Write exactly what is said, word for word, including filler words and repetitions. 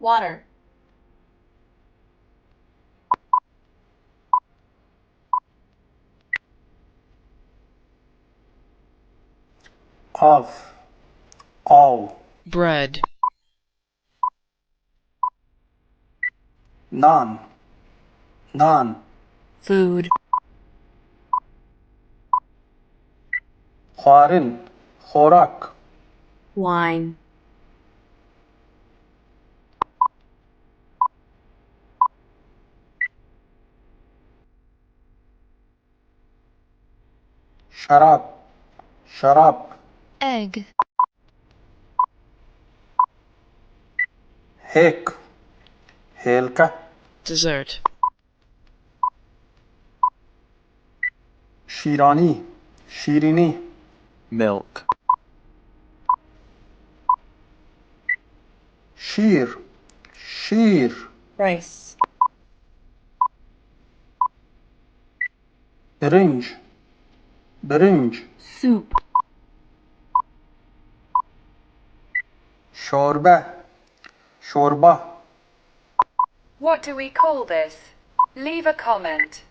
Water. Av. Av. Bread. Nan. Nan. Food. Xwarin. Xorak. Wine. Şerab. Şerab. Egg. Hêk. Hêlke. Dessert. Şîranî. Şîrînî. Milk. Şîr. Şîr. Rice. Birinc. Birinc. Soup. Şorbe. Şorba. What do we call this? Leave a comment.